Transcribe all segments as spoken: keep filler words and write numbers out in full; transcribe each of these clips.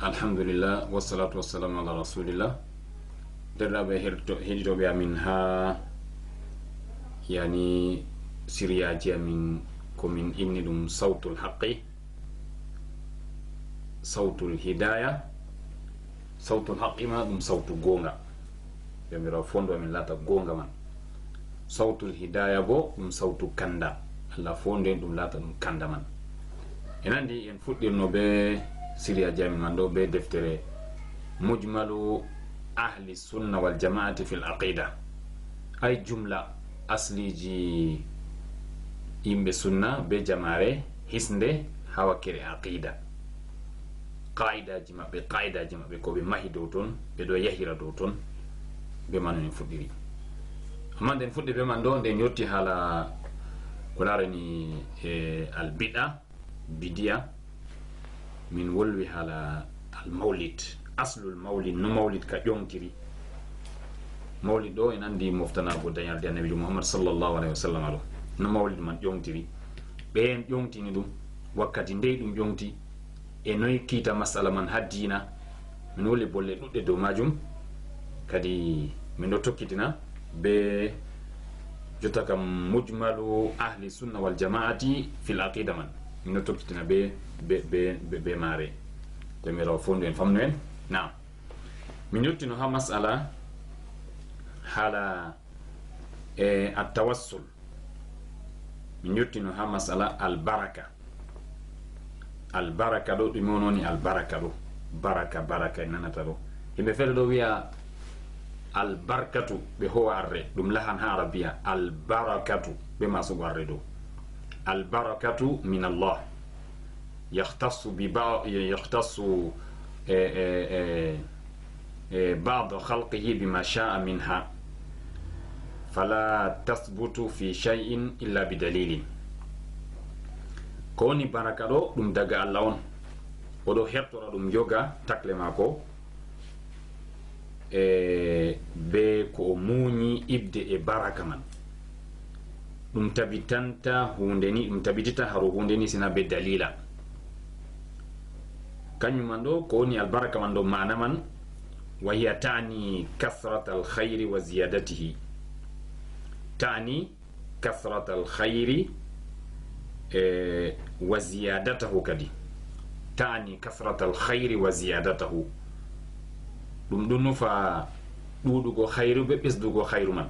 Alhamdulillah, wassalatu wassalamu ala rasulillah. Derɗaɓe herto-, heɗitoɓe amin ha yani siryaji amin, ko min inni ɗum sawtul haqqi, sawtul hidaya. Sawtul haqqi ma ɗum sawtu gonga. Jomirawo fondo amin laata gonga man. Sawtul hidaya bo ɗum sawtu kanda. Allah fondo en ɗum laata ɗum kanda man. En andi en fuɗɗirno be siriya jami man ɗo be deftere Mujmalu Ahli Sunna wal Jamaati fil Aqida. Ay jumla asliji yimɓe sunna be jamaare hisnde ha wakkere aqida. Qa'idaji maɓɓe, qa'idaji maɓɓe ko ɓe mahi dow ton, ɓe ɗo yahira dow ton. Be man en fuɗɗiri. Amma nden fuɗɗi be man ɗo, nden yotti hala ko larani, e, al bid'a, bidiya. Min wolwi hala al mawlid, aslul mawlid, no mawlid ka ƴoŋtiri. Mawlid ɗo en andi moftanago dañalde annabijo Muhammad sallallahu alaihi wasallam ɗo. No mawlid man ƴoŋtiri. Ɓe en ƴoŋtini ɗum, wakkati ndey ɗum ƴoŋti, e noy kiita masala man ha diina. Min woli bolle ɗuɗɗe dow majum. Kadi min ɗo tokkitina be jotta kam Mujmalu Ahli Sunna wal Jamaati fil Aqida man. Min ɗo tokkitina be, be, be, be, be maare. Jomirawo fondu en, famnu en. Naam. Min yottino ha masala hala, e, at-tawassul. Min yottino ha masala albaraka. Albaraka ɗo, ɗume on woni albaraka ɗo? Baraka, baraka e nanata ɗo. Yimɓe feere ɗo wiya albarkatu, ɓe howa arre, ɗum lahan ha arabiya. Albarakatu, ɓe masugo arre ɗo. Albarakatu min Allah. Yahtassu bi ba-, yahtassu, e, e, e, e, ba'da khalqihi bima sha'a minha. Fala tasbutu fi shay'in illa bi dalilin. Ko woni baraka ɗo, ɗum daga Allah on. O ɗo hertora ɗum yoga takle maako, e, be ko o muuñi ibde e baraka man. Ɗum tabitanta huunde ni, ɗum tabitita haro huunde ni sina be dalila. Kañum man ɗo, ko woni albaraka man ɗo, maana man, wa hiya ta'ni kasratal khayri wa ziyadatihi. Ta'ni kasratal khayri, e, wa ziyadatahu kadi. Ta'ni kasratal khayri wa ziyadatahu. Ɗum ɗum nufa ɗuuɗugo khayru be ɓesdugo khayru man.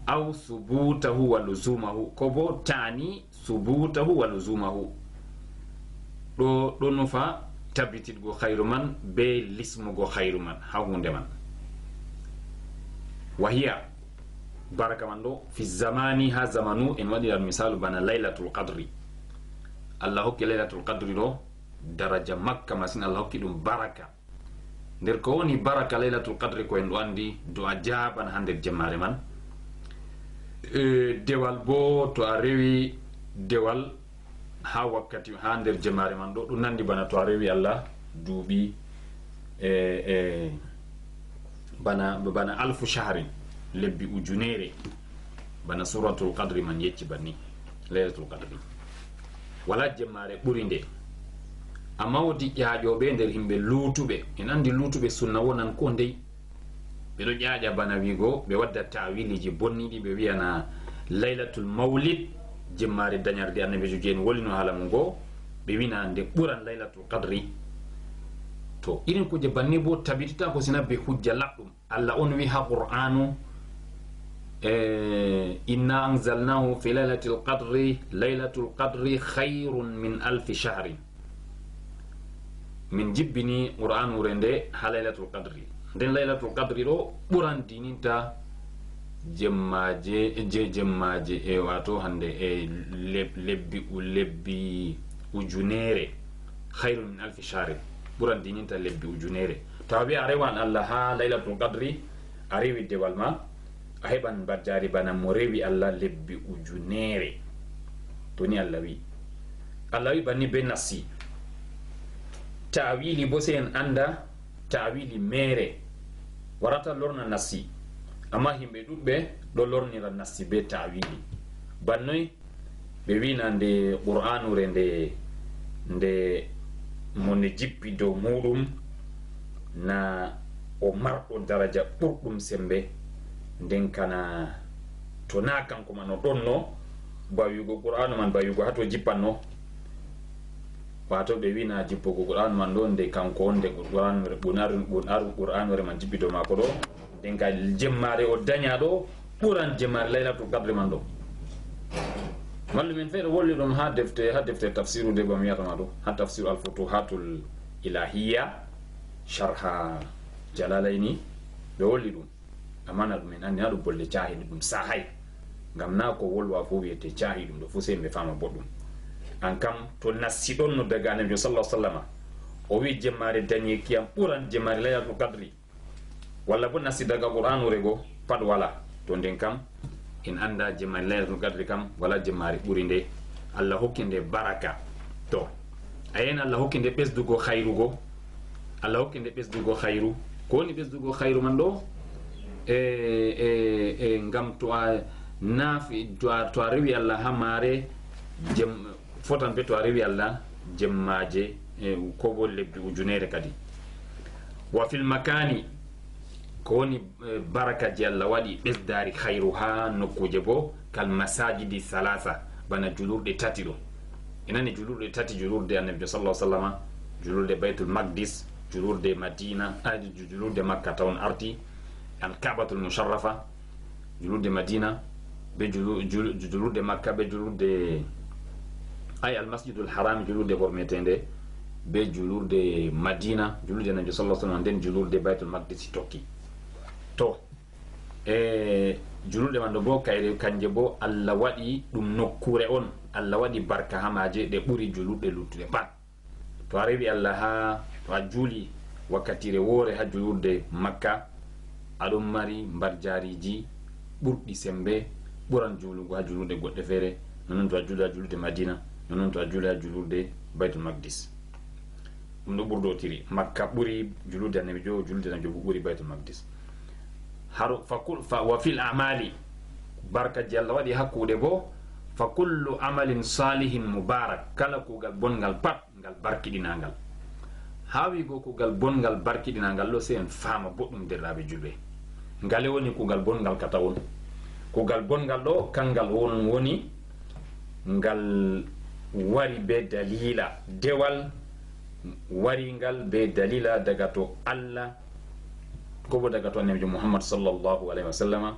Aw subutahu wa luzumahu, ko bo ta'ni subutahu wa luzumahu. Ɗo, ɗo nufa tabititgo khayru man be lismugo khayru man ha huunde man. Wa hiya, baraka man ɗo, fi zamani, ha zamanu, en waɗiran misalu bana Lailatul Qadri. Allah hokki Lailatul Qadri ɗo daraja makka masin, Allah hokki ɗum baraka. Nder ko woni baraka Lailatul Qadri, ko en ɗo andi, du'a jaban ha nder jemmaare man. E, dewal bo, to a rewi dewal ha wakkati, ha nder jemmaare man ɗo, ɗum nandi bana to a rewi Allah duuɓi, e, e, bana, bana alfu shahrin, lebbi ujunere, bana Suratul Qadri man yecci banni, Lailatul Qadri. Wala jemmaare ɓuri nde. Amma woodi ƴaaƴooɓe nder himɓe luutuɓe. En andi luutuɓe sunna wonan ko ndey. Ɓe ɗo ƴaaƴa bana wiigo, ɓe wadda ta'wiliji bonniɗi, ɓe wi'ana Lailatul Maulid, jemmaare dañarde Annabiijo, je en wolino haala mum go, ɓe wi'na nde ɓuran Lailatul Qadri. To irin kuje banni bo tabititako sina be hujja laɓɗum. Allah on wi ha Qur'anu, e, "Inna anzalnahu fi lailatil qadri, lailatul qadri khairun min alfi shahrin." Min jibbini Qur'anure nde ha Lailatul Qadri. Nden Lailatul Qadri ɗo ɓuran dininta jemmaje, je-, jemmaje, e, wato hande, e, leb-, lebbi u-, lebbi ujunere, khairun min alfi shahrin. Ɓuran dininta lebbi ujunere. To a wi a rewan Allah ha Lailatul Qadri, a rewi dewal ma, a heɓan mbajjari bana mo rewi Allah lebbi ujunere. To ni Allah wi. Allah wi banni be nassi. Ta'wili bo sey en anda ta'wili mere. Warata lorna nassi. Amma himɓe ɗuɗɓe ɗo lornira nassi be ta'wili. Bannoy ɓe wi'na nde Qur'anure nde, nde mo nde jippi dow muuɗum, na o marɗo daraja ɓurɗum semmbe. Nden kana to na kanko man o ɗonno ba wi'ugo Qur'aanu man, ba wi'ugo haa to jippanno. Waato ɓe wi'na jippugo Qur'aanu man ɗo, nde kanko on, nde Qur'aanu, Qur'aanu, Qur'aanu man jippi dow maako ɗo, nden ka jemmaare o danya ɗo ɓuran jemmaare Laylatul Qadri man ɗo. Mallumen feere wolli ɗum haa defte, haa defte tafsiru de ba mi wi'ata ma ɗo, haa tafsiru Al-Futuhatul Ilahiyya, sharha Jalalayni, ɓe wolli ɗum. Amma na ɗum en anndi, na ɗum bolle caahi ɗum sahay. Ngam na ko wolwa fof wiyete caahi ɗum ɗo fof, sey ɓe faama boɗɗum. An kam, to nassi ɗon no daga Annabi sallallahu alaihi wasallama, o wi jemmaare danyeki am ɓuran jemmaare Laylatul Qadri, walla bo nassi daga Qur'aanure go, pat wala. To nden kam, en annda jemmaare Laylatul Qadri kam, wala jemmaare ɓuri nde. Allah hokki nde baraka. To, a yi'an Allah hokki nde ɓesdugo khayru go. Allah hokki nde ɓesdugo khayru. Ko woni ɓesdugo khayru man ɗo? E, e, e, ngam to a naafi, to a, to a rewi Allah haa maare, jem-, fotan be to a rewi Allah jemmaaje, e, ko bo lebbi ujunere kadi. Wa fil makani, ko woni, e, baraka je Allah waɗi ɓesdaari khayru haa nokkuuje bo, kal masajidi salasa, bana julurɗe tati ɗo. En nani julurɗe tati, julurde Annabijo sallallahu alaihi wasallama, julurde Baitul Maqdis, julurde Madina, a, ju-, julurde Makka tawon arti, al Ka'batul Musharrafa, julurde Madina, be julu-, julu-, julurde Makka, be julurde, ay, Al Masjidul Haram, julurde hormetende, be julurde Madina, julurde Nabi sallallahu alaihi wasallam, nden julurde Baitul Maqdis tokki. To, e julurde man ɗo bo, kayre, kanje bo, Allah waɗi ɗum nokkure on, Allah waɗi barka haa maaje, ɗe ɓuri julurde luttuɗe pat. To a rewi Allah haa, to a juuli wakkatire woore haa julurde Makka, a ɗon mari mbarjaariji ɓurɗi sembe, ɓuran juulugo haa julurde goɗɗe feere, nonnon to a juuli haa julurde Madina, nonnon to a juuli haa julurde Baitul Maqdis. Ɗum ɗo ɓurdotiri. Makka ɓuri julurde Annabijo, julurde Annabijo bo ɓuri Baitul Maqdis. Haro, fa kul-, fa, wa fil amali, barka je Allah waɗi haa kuuɗe bo, fa kullu amalin salihin mubarak, kala kuugal bonngal pat, ngal barkiɗinangal. Haa wi'ugo kuugal bonngal barkiɗinangal ɗo, sey en faama boɗɗum, derɗaaɓe julɓe. Ngale woni kuugal bonngal ka tawon? Kuugal bonngal ɗo, kangal won-, woni ngal wari be dalila, dewal wari ngal be dalila daga to Allah, ko bo daga to Annabijo Muhammad sallallahu alaihi wasallama,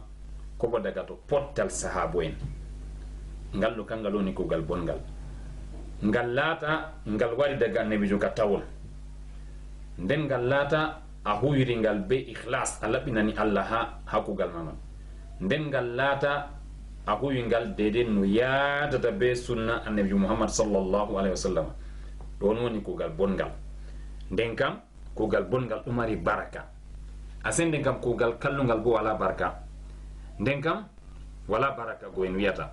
ko bo daga to pottal sahaabo'en. Ngal ɗo, kangal woni kuugal bonngal. Ngal laata, ngal wari daga Annabijo ka tawon. Nden ngal laata, a huwiri ngal be ikhlas, a laɓɓinani Allah haa, haa kuugal ma man. Nden ngal laata, a huwi ngal deydey no yaadata be sunna Annabijo Muhammad sallallahu alaihi wasallam. Ɗon woni kuugal bonngal. Nden kam, kuugal bonngal ɗo mari baraka. A sey nden kam kuugal kallungal bo wala barka. Nden kam wala baraka go en wi'ata.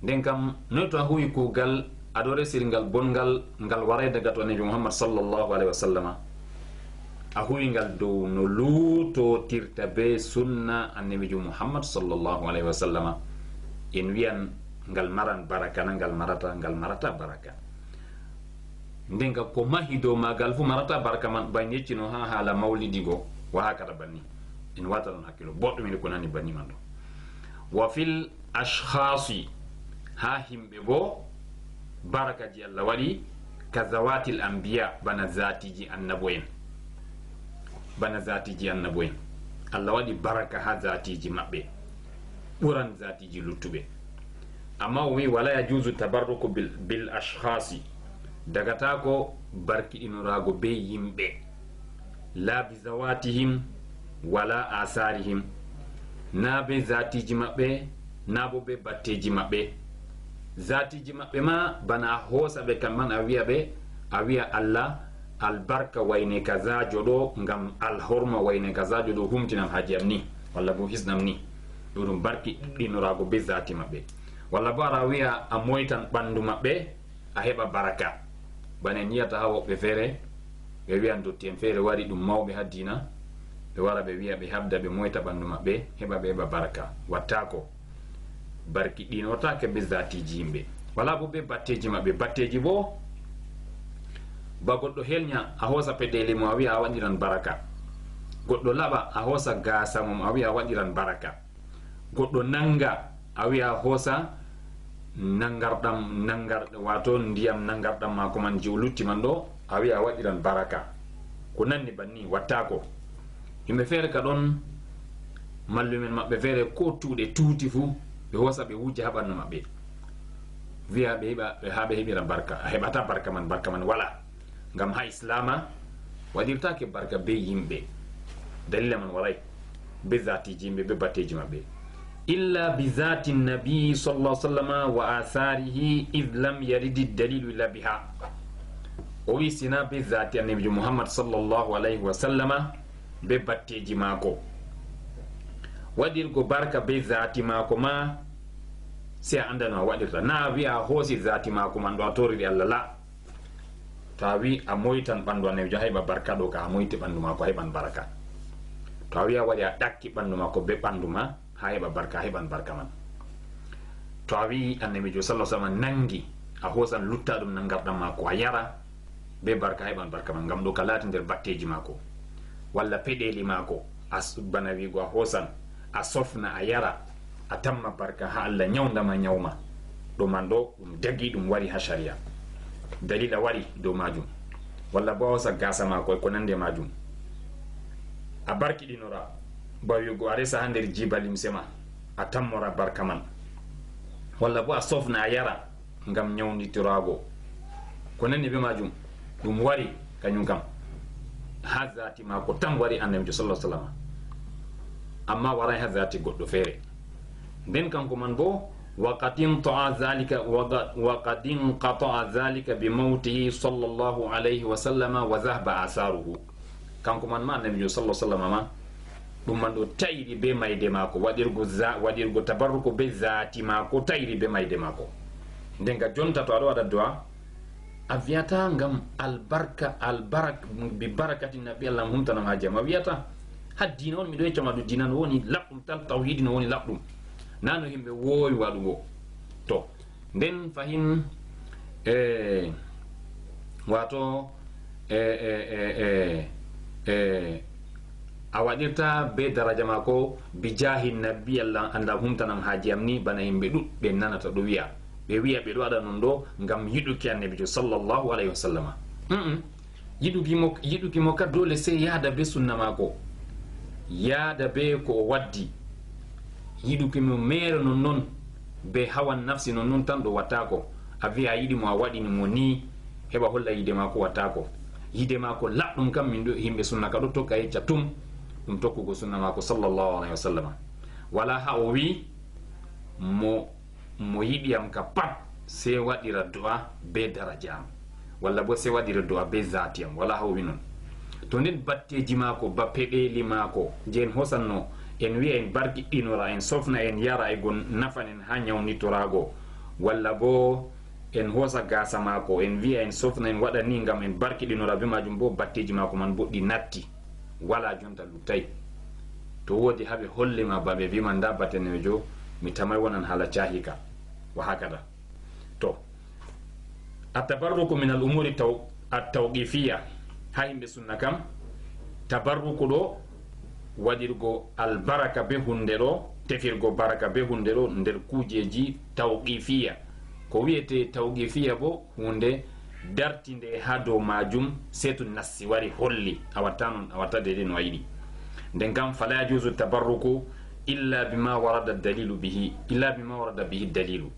Nden kam noy to a huwi kuugal, a ɗo resiri ngal bonngal, ngal waray daga to Annabi Muhammad sallallahu alaihi wasallama. A huwi ngal dow no luutotirta be sunna Annabijo Muhammad sallallahu alaihi wasallama. En wi'an ngal maran baraka na ngal marata, ngal marata baraka. Nden ka ko mahi dow maagal fu marata barka man, ban yeccino haa haala mawlidi go, wa hakata banni. En wata ɗon hakkilo boɗɗum iri ko nani banni man ɗo. Wa fil ashkhasi, haa himɓe bo, baraka ji Allah waɗi, ka zawatil anbiya, bana zatiji annabo'en. Bana zatiji annabo'en. Allah waɗi baraka haa zatiji maɓɓe. Ɓuran zatiji luttuɓe. Amma o wi'i, "Wala yajuzu tabarruku bil, bil ashkhasi." Dagataako barkiɗinoraago be yimɓe. La bi zawatihim wala asarihim. Na be zatiji maɓɓe, na bo be batteji maɓɓe. Zatiji maɓɓe ma, bana a hoosa ɓe kamɓe man, a wi'a ɓe, a wi'a Allah, albarka wayne kazaajo ɗo, ngam alhorma wayne kazaajo ɗo, humtinam haaje am ni, walla bo hisnam ni. Ɗo ɗum barkiɗinoraago be zati maɓɓe. Walla bo ara wi'a a moytan ɓandu maɓɓe, a heɓa baraka. Bana en yi'ata haa woɓɓe feere, ɓe wi'an dotti en feere wari ɗum mawɓe haa diina, ɓe wara ɓe wi'a ɓe habda ɓe moyta ɓandu maɓɓe, heɓa ɓe heɓa baraka. Wattaako. Barkiɗinotaake be zatiji yimɓe. Wala bo be batteji maɓɓe. Batteji bo, Ba goɗɗo helnya, a hoosa peɗeeli mum, a wi'a a waɗiran baraka. Goɗɗo laɓa, a hoosa gaasa mum, a wi'a a waɗiran baraka. Goɗɗo nanga, a wi'a a hoosa nangarɗam, nangar-, waato ndiyam nangarɗam maako man je o lutti man ɗo, a wi'a a waɗiran baraka. Ko nanndi banni wattaako. Yimɓe feere ka ɗon, mallumen maɓɓe feere, ko tuuɗe tuuti fu, ɓe hoosa ɓe wujja haa ɓanndu maɓɓe. Wi'a ɓe heɓa, ɓe, haa ɓe heɓira barka. A heɓata barka man, barka man walaa. Ngam haa Islaama waɗirtaake barka be yimɓe. Dalila man waray be zaatiji yimɓe, be batteeji maɓɓe. Illa bi zaati Nabi sallallahu alaihi wasallama wa atharihi, id lam yaridi dalilu illa biha. O wi sina be zaati Annabiijo Muhammad sallallahu alaihi wasallama be batteeji maako. Waɗirgo barka be zaati maako ma, sey a annda no a waɗirta. Na a wi'a a hoosi zaati maako man ɗo a toriri Allah, la. To a wi a moytan ɓanndu Annabiijo, haa heɓa barka ɗo, ka a moyti ɓanndu maako, a heɓan baraka. To a wi a waɗi a ɗakki ɓanndu maako be ɓanndu ma, haa heɓa barka, a heɓan barka man. To a wi Annabiijo sallallahu alaihi wasallam nangi, a hoosan lutta ɗum nangarɗam maako, a yara be barka, a heɓan barka man. Ngam ɗo ka laati nder batteeji maako, walla peɗeeli maako, a s-, bana wi'go a hoosan, a sofna, a yara, a tamma barka haa Allah nyawnda ma nyaw ma. Ɗo man ɗo, ɗum dagi, ɗum wari haa shari'a. Dalila wari dow maajum. Walla bo a hoosa gaasa maako e ko nandi e maajum. A barkiɗinora, ba wi'go a resa haa nder jiiba limse ma, a tammora barka man. Walla bo a sofna, a yara, ngam nyawnditoraago. Ko nandi be maajum, ɗum wari, kanjum kam, haa zaati maako tan wari Annabiijo sallallahu alaihi wasallam. Amma waray haa zaati goɗɗo feere. Nden kanko man bo, wa qad inqata'a zalika, wa qa-, wa qad inqata'a zalika bi mawtihi sallallahu alaihi wasallama wa dhahaba atharuhu. Kanko man ma, Annabiijo sallallahu alaihi wasallama ma, ɗum man ɗo tayri be mayde maako, waɗirgo za-, waɗirgo tabarruku be zaati maako tayri be mayde maako. Nden ga jonta to aɗo waɗa du'a, a wi'ata ngam albarka, albarak-, bi barakati Nabi, Allah humtanam haaje am. A wi'ata, haa diina on, miɗo yecca ma ɗum diina no woni laɓɗum tan, tawhidi no woni laɓɗum. Na no yimɓe woowi waɗugo. To, nden fahin, eh, waato, eh, eh, eh, eh, eh, a waɗirta be daraja maako, bi jaahi Nabi, Allah, Allah humtanam haaje am ni, bana yimɓe ɗuɗɓe nanata ɗo wi'a. Ɓe wi'a ɓe ɗo waɗa non ɗo ngam yiɗuki Annabiijo sallallahu alaihi wasallama. Mm-mm. Yiɗuki mo, yiɗuki mo ka doole sey yaada be sunna maako, yaada be ko o waddi. Yiɗuki mo meere non non, be hawan nafsi non non tan ɗo wattaako. A wi'a a yiɗi mo, a waɗini mo ni, heɓa holla yiide maako wattaako. Yiide maako laɓɗum kam, min ɗo, yimɓe sunna ka ɗo tokka yecca tum, ɗum tokkugo sunna maako sallallahu alaihi wasallama. Wala haa o wi mo mo yiɗi am ka pat, sey waɗira du'a be daraja am, walla bo sey waɗira du'a be zaati am, wala haa o wi non. To nden batteeji maako, ba peɗeeli maako, je en hoosanno, en wi'a en barkiɗinora, en sofna, en yara, e go nafan en haa nyawnitoraago, walla bo en hoosa gaasa maako, en wi'a en sofna, en waɗa ni ngam en barkiɗinora be maajum, bo batteeji maako man bo ɗi natti. Wala jonta luttay. To woodi haa ɓe holli ma ba ɓe bi ma nda bateneejo, mi tamay wonan haala caahi ka. Wa hakada. To, at-tabarruku min al-umuri taw-, at-tawqifiyya. Haa yimɓe sunna kam, tabarruku ɗo, waɗirgo albaraka be hunde ɗo, tefirgo baraka be hunde ɗo nder kuujeeji tawqifiyya. Ko wi'ete tawqifiyya bo, hunde dartinde haa dow maajum, sey to nassi wari holli, a watta non, a watta deydey no a yiɗi. Nden kam, fala yajuzu tabarruku illa bima warada dalilu bihi, illa bima warada bihi dalilu.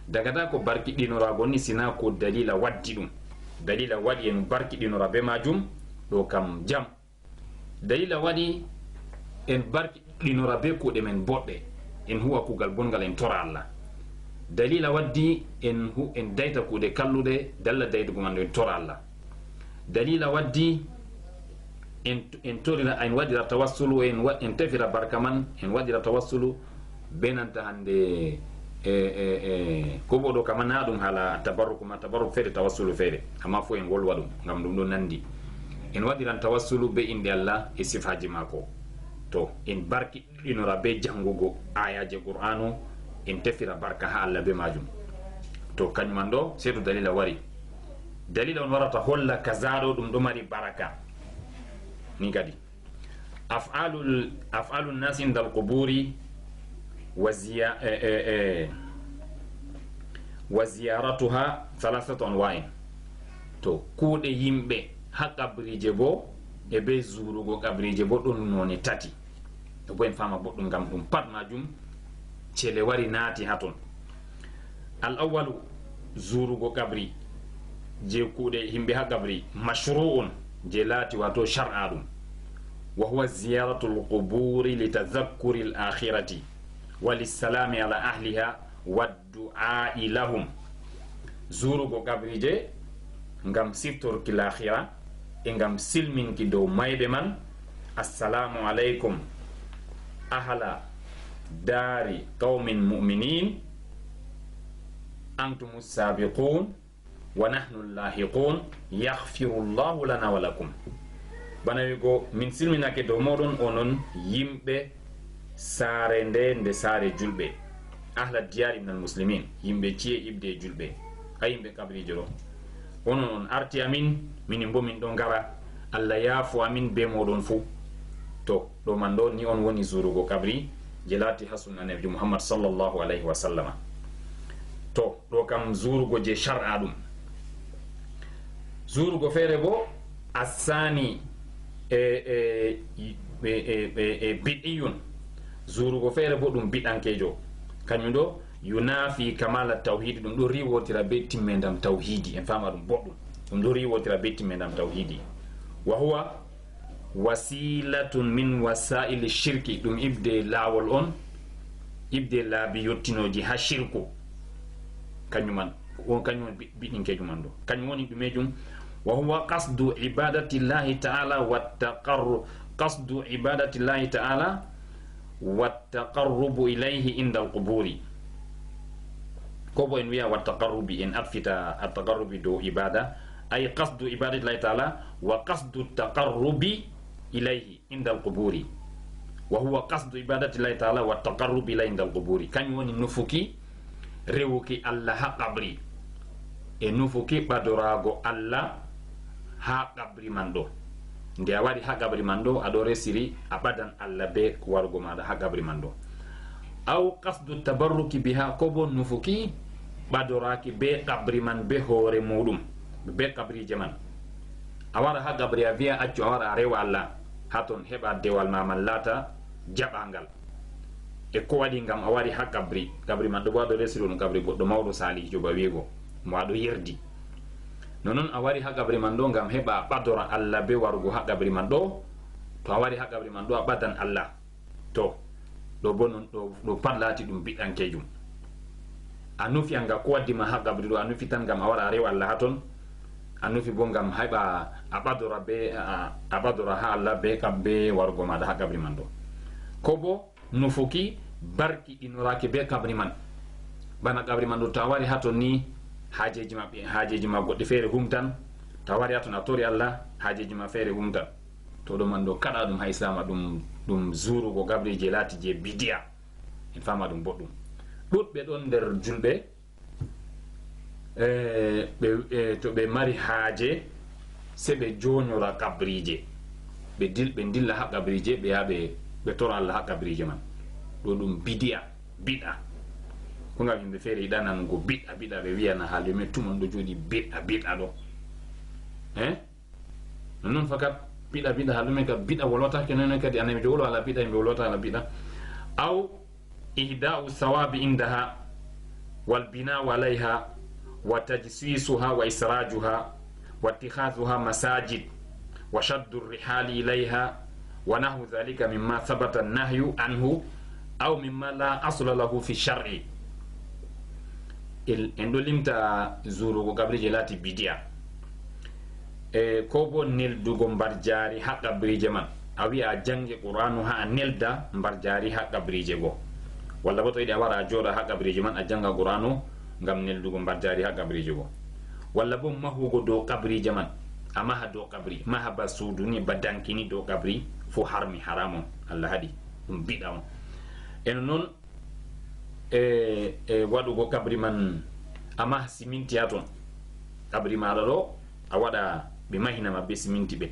Dagata ko barkiɗinoraago ni, sina ko dalila waddi ɗum. Dalila waɗi en barkiɗinora be maajum, ɗo kam jam. Dalila waɗi en barkiɗinora be kuuɗe men boɗɗe, en huwa kuugal bongal, en tora Allah. Dalila waddi en hu-, en dayta kuuɗe kalluɗe, dalla daydugo man ɗo en tora Allah. Dalila waddi en, en torira, en waɗira tawassulu, en wa-, en tefira barka man, en waɗira tawassulu be nanta hande, e, e, e, ko bo ɗo kama na ɗum haala tabarruku ma, tabarruku feere, tawassulu feere, amma fuu en wolwa ɗum, ngam ɗum ɗo nandi. En waɗiran tawassulu be innde Allah e sifaaji maako. To, en barkiɗinora be janngugo aayaaje Qur'aanu, en tefira barka haa Allah be maajum. To, kanjum man ɗo, sey to dalila wari. Dalila on warata holla kaza ɗo ɗum ɗo mari baraka. Ni kadi. Af'alul, af'alun nas indal quburi wa ziya-, e, e, e, wa ziyaratuha thalathatu anwa'in. To, kuuɗe yimɓe ha qabrije bo, e be zurugo qabrije bo ɗon none tati. Ɗo bo en fama boɗɗum ngam ɗum pat majum cele wari naati ha ton. Al awwalu, zurugo qabri je kuuɗe yimɓe ha qabri, mashru'un, je laati wato shar'a ɗum. Wa huwa ziyaratul quburi li tazakkuri al akhirati wa lissalami ala ahliha wa du'a'i lahum. Zurugo qabrije ngam siftorki lahira e ngam silminki dow mayɓe man. Assalamu alaikum ahla dari qaumin mu'minin, antumus sabiqun wa nahnu lahiqun, yaghfirullahu lana wa lakum. Bana wi'ugo, min silminake dow moɗon, onon yimɓe saare nde, nde saare julɓe. Ahla diyari minal muslimin, yimɓe ci'e ibde e julɓe. A yimɓe qabrije ɗo, onon on arti amin, minin bo min ɗo ngara. Allah yaafo amin be moɗon fu. To, ɗo man ɗo ni on woni zurugo qabri, je laati ha sunna Nabijo Muhammad sallallahu alaihi wa sallama. To, ɗo kam zurugo je shar'a ɗum. Zurugo feere bo, assani, e, e, e, e, e, e bid'iyun. Zurugo feere bo ɗum bid'ankejo. Kanjum ɗo, yunafi kamala tawhidi, ɗum ɗo riwotira be timmendam tawhidi. En fama ɗum boɗɗum. Ɗum ɗo riwotira be timmendam tawhidi. Wa huwa wasilatun min wasaili shirki, ɗum ibde laawol on, ibde laabi yottinoji ha shirku. Kanjum man, on kanjum on bi-, biɗinkejo man ɗo. Kanjum woni ɗumejum, wa huwa qasdu ibadatillahi ta'ala wa taqarru-, qasdu ibadatillahi ta'ala wa taqarrubu ilayhi inda al-quburi. Ko bo en wi'a wa taqarrubi, en atfita at-taqarrubi dow ibada, ay qasdu ibadatillahi ta'ala wa qasdu taqarrubi ilayhi inda al-quburi. Wa huwa qasdu ibadatillahi ta'ala wa taqarrubi ilayhi inda al-quburi. Kanjum woni nufuki rewuki Allah ha qabri, e nufuki ɓadorago Allah ha qabri man ɗo. Nde a wari ha qabri man ɗo, a ɗo resiri a ɓadan Allah be warugo maɗa ha qabri man ɗo. Aw qasdu tabarruki biha, ko bo nufuki ɓadoraki be qabri man be hoore muɗum, be qabrije man. A wara ha qabri a vi'a accu a wara a rewa Allah ha ton heɓa dewal ma man laata jaɓangal. E ko waɗi ngam a wari ha qabri, qabri man ɗo bo a ɗo resiri ɗum qabri goɗɗo mawɗo salihijo ba wi'ugo mo a ɗo yerdi. Nonon a wari ha qabri man ɗo ngam heɓa a ɓadora Allah be warugo ha qabri man ɗo. To a wari ha qabri man ɗo a ɓadan Allah. To, ɗo bo non, ɗo, ɗo pat laati ɗum bid'ankejum. A nufi anga ko waddi ma ha qabri ɗo, a nufi tan ngam a wara a rewa Allah ha ton. A nufi bo ngam heɓa a ɓadora be, a, a ɓadora ha Allah be kam be warugo maɗa ha qabri man ɗo. Ko bo nufuki barki ɗinoraki be qabri man. Bana qabri man ɗo, to a wari ha ton ni, haajeji ma, haajeji ma goɗɗi feere humtan. To a wari ha ton a tori Allah, haajeji ma feere humtan. To ɗo man ɗo kaɗa ɗum ha Islama, ɗum, ɗum zurugo qabri je laati je bidiya. En fama ɗum boɗɗum. Ɗuɗɓe ɗon nder julɓe, e, ɓe, e, to ɓe mari haaje, se ɓe jonyora qabrije. Ɓe dil-, ɓe dilla ha qabrije, ɓe yaha ɓe, ɓe tora Allah ha qabrije man. Ɗo ɗum bidiya, bid'a. Ko ngam yimɓe feere yiɗa nanugo bid'a, bid'a, ɓe wiyana haalɓe men tuma on ɗo jooɗi bid'a, bid'a ɗo. Eh? Nonon fakat bid'a, bid'a, haalɓe men ka bid'a wolwatake, nonon kadi Annabijo wolo ala bid'a, yimɓe wolwata ala bid'a. Aw ihda'u thawabi indaha wal bina'u alayha wa tajsisuha wa israjuha wa ittikhadhuha masajid wa shaddu rihali ilayha wa nahwu dhalika mimma thabata an-nahyu anhu aw mimma la asla lahu fi shar'i. El-, en ɗo limta zurugo qabrije laati bidiya. E ko bo neldugo mbarjaari ha qabrije man. A wi'a a jangi Qur'anu ha a nelda mbarjaari ha qabrije go. Walla bo to yiɗi a wara a jooɗa ha qabrije man a janga Qur'anu ngam neldugo mbarjaari ha qabrije go. Walla bo mahugo dow qabrije man. A maha dow qabri, maha ba suudu ni, ba danki ni dow qabri, fu harmi, haramun. Allah haɗi, ɗum bid'a on. E non, e, e waɗugo qabri man, a maha siminti ha ton. Qabri maɗa ɗo, a waɗa ɓe mahinama, ɓe siminti ɓe.